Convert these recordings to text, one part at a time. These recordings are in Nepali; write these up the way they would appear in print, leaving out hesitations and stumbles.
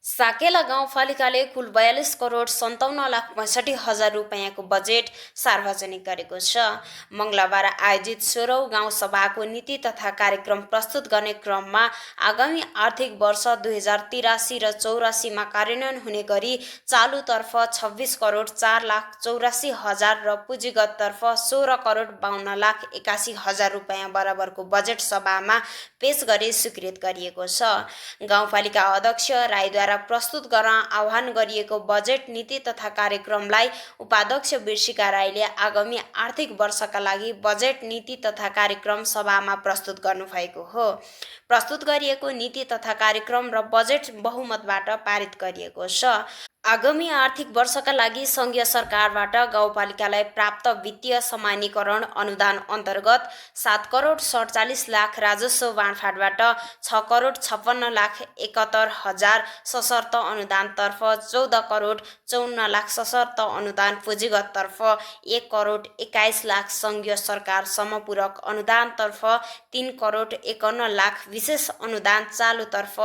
साकेला गाउँपालिकाले कुल 42 करोड 57,65,हजार रुपैयाँको बजेट सार्वजनिक गरेको छ। मङ्गलबार आयोजित 16औं गाउँसभाको नीति तथा कार्यक्रम प्रस्तुत गर्ने क्रममा आगामी आर्थिक वर्ष 2083 र 84मा कार्यान्वयन हुने गरी चालुतर्फ 26 करोड 4,84,000 र पुँजीगततर्फ 16 करोड 52,81,000 रुपैयाँ बराबरको बजेट सभामा पेश गरी स्वीकृत गरिएको छ। गाउँपालिका अध्यक्ष राईद्वारा प्रस्तुत गर्न आह्वान गरिएको बजेट नीति तथा कार्यक्रमलाई उपाध्यक्ष बिर्सिका राईले आगामी आर्थिक वर्षका लागि बजेट नीति तथा कार्यक्रम सभामा प्रस्तुत गर्नुभएको हो। प्रस्तुत गरिएको नीति तथा कार्यक्रम र बजेट बहुमतबाट पारित गरिएको छ। आगामी आर्थिक वर्षका लागि सङ्घीय सरकारबाट गाउँपालिकालाई प्राप्त वित्तीय समानीकरण अनुदान अन्तर्गत 7 करोड 47 लाख राजस्व बाँडफाँडबाट 6 करोड 56,71,000 सशर्त अनुदानतर्फ 14 करोड 54 लाख सशर्त अनुदान पुँजीगततर्फ 1 करोड 21 लाख सङ्घीय सरकार समपूरक अनुदानतर्फ 3 करोड 51 लाख विशेष अनुदान चालुतर्फ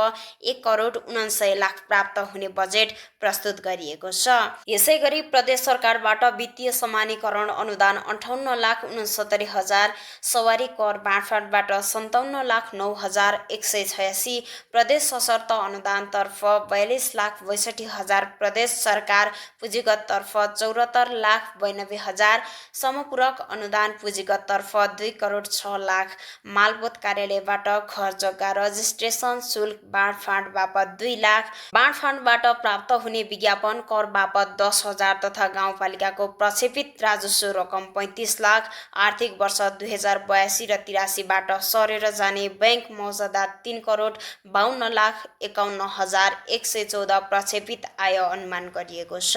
1 करोड 49 लाख प्राप्त हुने बजेट प्रस्तुत गरिएको छ। यसैगरी प्रदेश सरकारबाट वित्तीय समानीकरण अनुदान 58,69,000, सवारी कर बाँडफाँडबाट 57,09,186, प्रदेश सशर्त अनुदानतर्फ 42,62,000, प्रदेश सरकार पुँजीगततर्फ 74,92,000, समपूरक अनुदान पुँजीगततर्फ 2 करोड 6 लाख, मालपोत कार्यालयबाट घर जग्गा रजिस्ट्रेसन शुल्क बाँडफाँड बापत 2 लाख, बाँडफाँडबाट प्राप्त हुने विज्ञापन कर बापत 10,000 तथा गाउँपालिकाको प्रक्षेपित राजस्व रकम 35 लाख, आर्थिक वर्ष 2082 र 83बाट सरेर जाने बैंक मौजादार 3 करोड 52,51,114 प्रक्षेपित आय अनुमान गरिएको छ।